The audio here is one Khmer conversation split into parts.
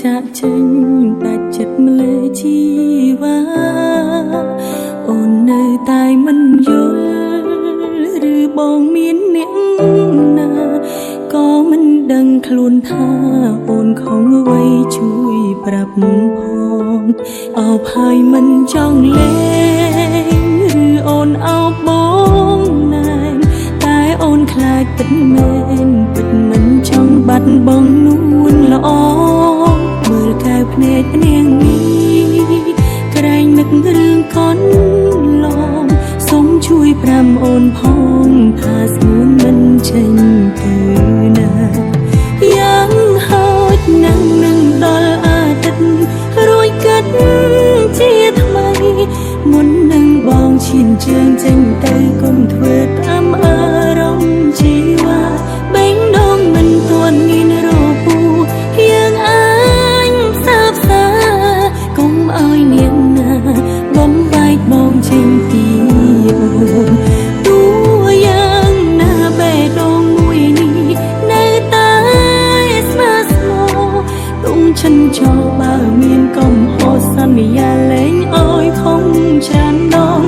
ចាក់ចេញដាច់ចិត្តម្លេះជីវ៉ាអូននៅតែមិនយល់ឬបងមានអ្នកណាក៏មិនដឹងខ្លួនថាអូនខំអ្វីជួយប្រាប់ផងអោបហើយមិនចង់លេងឬអូនអោបបងណែនតែអូនខ្លាចពិតមែនពិតមិនចង់បាត់បង់នួនល្អមើលកែវភ្នែកនាងនេះក្រែងនឹករឿងកន្លងសូមជួយប្រាំអូនផងថាស្ងួនមិនចេញទៅណាយ៉ាងហោចណាស់នឹងដល់អាទិត្យរួចគិតជាថ្មីមុននឹងបងឈានជើងចេញទៅកុំធ្វើតាមអារម្មណ៍ជីវ៉ាបេងដងមិនទាន់មានរបួសយើងអាចផ្សះផ្សាកុំឲ្យនាងណាបំបែកបងចេញពីអូនទោះយ៉ាងណាបេះដូងមួយនេះនៅតែស្មើស្មោទុំចិនចោបើមានកំហុសសន្យាលែងឲ្យខំច្រើនដង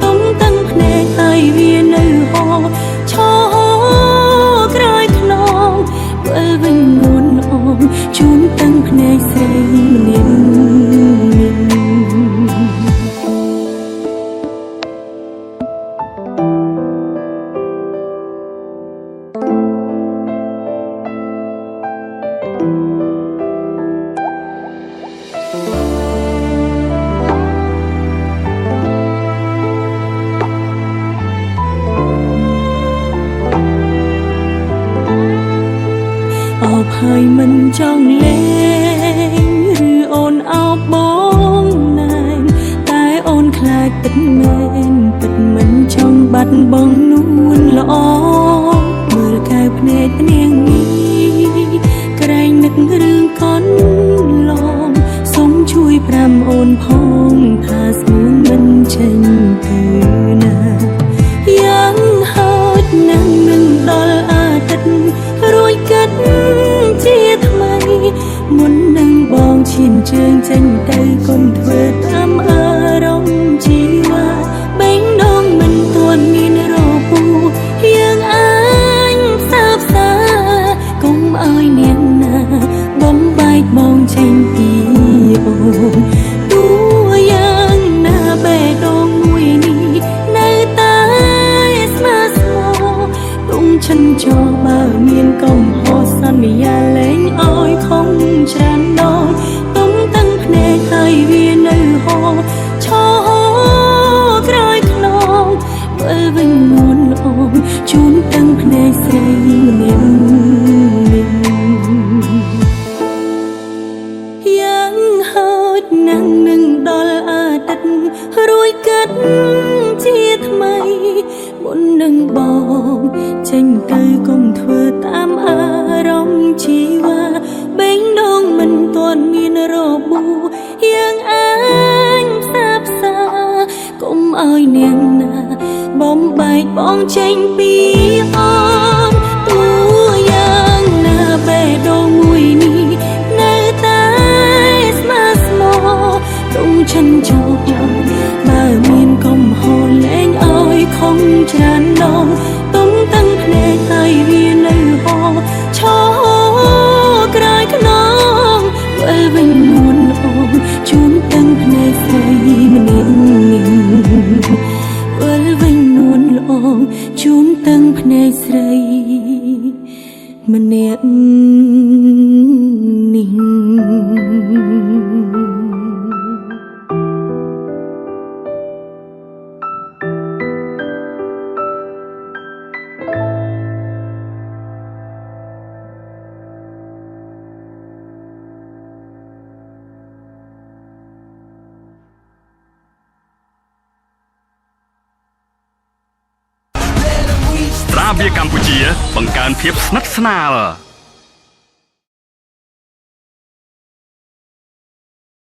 ទុំតាំងភ្នែកហើយវានៅហោឈរក្រោយខ្នងវិលវិញនួនអូនជូនតាំងភ្នែកស្រីម្នាក់នេះ អោបហើយមិនចង់លេងឬអូនអោបបងណែនតែអូនខ្លាចពិតមែនពិតមិនចង់បាត់បង់នួនល្អមើលកែវភ្នែកនាងនេះក្រែងនឹករឿងកន្លងសូមជួយប្រាំអូនផងថាស្ងួនមិនចេញទៅណាយ៉ាងហោចណាស់នឹងដល់អាទិត្យរួចគិតជាថ្មីមុននឹងបងឈានជើងចេញទៅកុំធ្វើតាមអារម្មណ៍ជីវ៉ាបេងដងមិនទាន់មានរបួសយើងអាចផ្សះផ្សាកុំឲ្យនាងណាបំបែកបងចេញពីអូនទោះយ៉ាងណាបេះដូងមួយនេះនៅតែស្មើស្មោទុំចិនចោបើមានកំហុសសន្យាលែងឲ្យខំច្រើនដងទុំតាំងភ្នែកហើយវានៅហោឈរក្រោយខ្នងវិលវិញនួនអូនជូនតាំងភ្នែកស្រីម្នាក់នេះយ៉ាងហោចណាស់នឹងដល់អាទិត្យរួចគិតជាថ្មីមុននឹងបងចេញទៅកុំធ្វើតាមអារម្មណ៍ជីវ៉ាបេងដងមិនទាន់មានរបួសយើងអាចផ្សះផ្សាកុំឲ្យនាងណាបំបែកបងចេញពីអូនទោះយ៉ាងណាបេះដូងមួយនេះនៅតែស្មើស្មោទុំចិនចោបើមានកំហុសលែងឲ្យខំច្រើនដងទុំតាំងភ្នែកហើយវានៅហោឈរក្រោយខ្នងវិលវិញនួនអូនជូនតាំងភ្នែកស្រីម្នាក់នេះវិលវិញនួនល្អងជូនតាំងភ្នែកស្រីម្នាក់នេះ ស្រាបៀរកម្ពុជា បង្កើនភាពស្និទ្ធស្នាល។